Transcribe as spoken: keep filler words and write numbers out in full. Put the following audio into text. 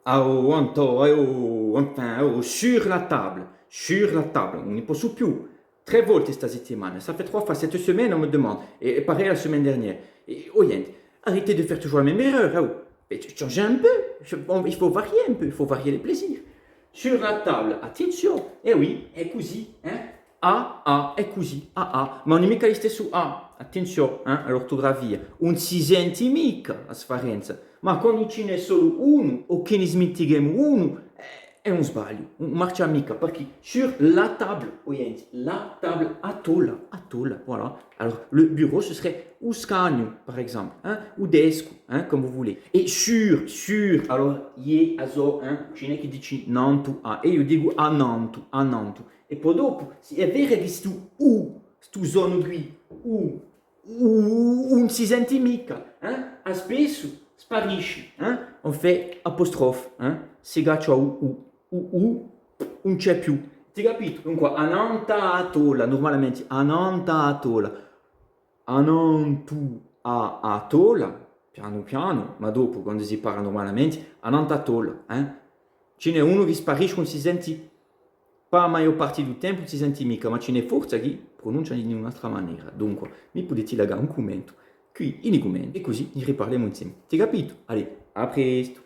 Ah, oh, Anto, eh, oh, enfin, oh, sur la table, sur la table, ùn ne possu più. Trè volte sta settimana, ça fait trois fois cette semaine, on me demande, et, et pareil la semaine dernière. Et, oh, ghjente, arrêtez de faire toujours la même erreur, oh. Mais ch-, changez un peu, ch-, bon, il faut varier un peu, il faut varier les plaisirs. Sur la table, attenzione, eh oui, hè cusì, eh? A, A, hè cusì, A, A, ma ùn hè micca listessu A, attenzione, eh, à l'ortugrafia, ùn si senti micca a sfarenza, ma quandu ci n'hè solu unu, o chì ne smentichemu unu, eh, hè un sbagliu, ùn marchja micca, perchè sur la table, o ghjenti, la table, a tola, a tola, voilà. Alors, le bureau, ce serait u scagnu, par exemple, hein, u descu, hein, comme vous voulez. È sur, sur, allora, iè, a sò, hein, ci n'hè chì dici nantu à, è eiu dicu annantu, annantu. È po dopu, sì, hè vera chì stu u, stu sonu quì, u, u, ùn si senti micca, hein, à spessu sparisci, hein, on fait apostrophe, hein, si caccia u, u, u, u, ùn ci hè più. Ti capitu? Dunque, annantu à a tola, nurmalamenti, annantu à a tola. Annantu à a tola, pianu pianu, ma dopu, quandu si parla nurmalamenti, annantu à a tola, eh? Ci n'hè unu chì sparisce, ùn si senti, pà a maiò parti di u tempu, ùn si senti micca, ma ci n'hè forza chì prununcianu in un'altra manera. Dunque, mi pudeti lacà un cumentu quì in i cumenti, è cusì ni riparlemu insemi. Ti capitu? Allez, à prestu!